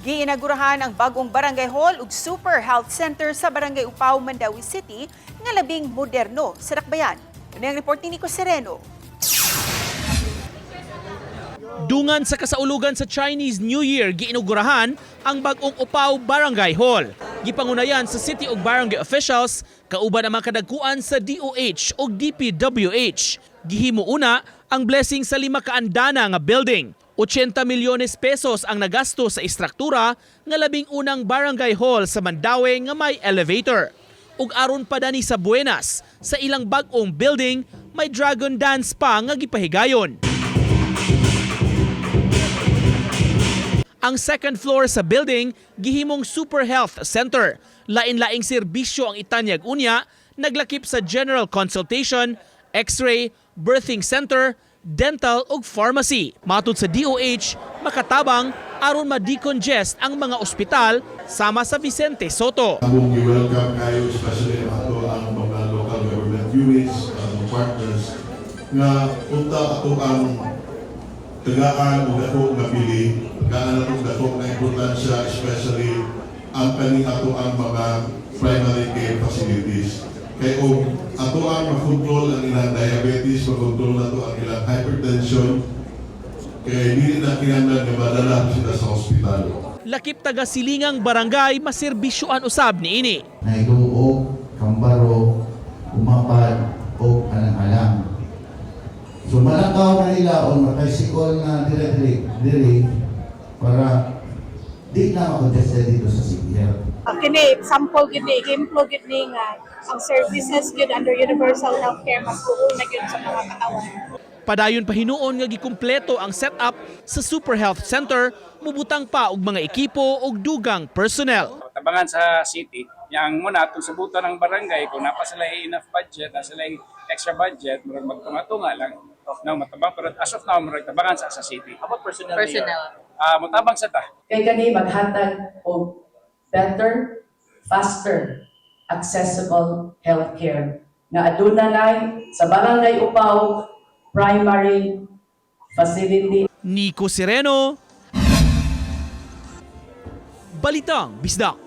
Giinagurahan ang bagong barangay hall ug super health center sa Barangay Upao, Mandaue City nga labing moderno sa dakbayan. Kini ang report ni Nico Sereno. Dungan sa kasaulugan sa Chinese New Year, giinugurahan ang bag-ong Upao Barangay Hall. Gipangunayan sa city ug barangay officials, kauban ang mga kadagkuan sa DOH ug DPWH. Gihimo una ang blessing sa lima ka andana nga building. 80 milyones pesos ang nagasto sa istruktura nga labing unang barangay hall sa Mandaue nga may elevator. Ug aron pa dani sa buenas, sa ilang bag-ong building, may dragon dance pa nga gipahigayon. Ang second floor sa building gihimong Super Health Center. Lain-laing serbisyo ang itanyag unya, naglakip sa general consultation, x-ray, birthing center, dental ug pharmacy. Matud sa DOH, makatabang aron ma-decongest ang mga ospital sama sa Vicente Sotto. Among i-welcome kayo, especially ang ato ang mga local government units, ang mga partners, nga unta ato ang tagaan og dako nga pili, tagaan atong dako nga importansya, especially ang kaning ato ang mga primary care facilities. Kay og ato ang makontrol ang ilang diabetes, makontrol nato ang ilang hypertension, kay dili na kinahanglan nga madala sila sa ospital. Lakip taga silingang barangay maserbisyoan usab niini. Nailuog, Cambaro, Umapad, o Alang-Alang. So malakaw na nila o matricycle na dire diri para di na makongested dito sa City Health. Kini sample gid ni, ehemplo gid ni nga ang services gid under universal healthcare mas buo na gyud sa mga katawan. Padayon pa hinuon nga gikumpleto ang setup sa Super Health Center, mubutang pa og mga ekipo og dugang personnel. Tabangan sa city yang muna atong subutan ng barangay kung napa sila enough budget, na sila extra budget, murag magtunga-tunga lang no matabang, pero as of now murag tabangan sa city. How about personnel, Personnel. Mayor? Motabang sa ta. Kay kani maghatag og better, faster, accessible healthcare nga aduna nay sa Barangay Upao primary facility. Nico Sereno, Balitang Bisdak.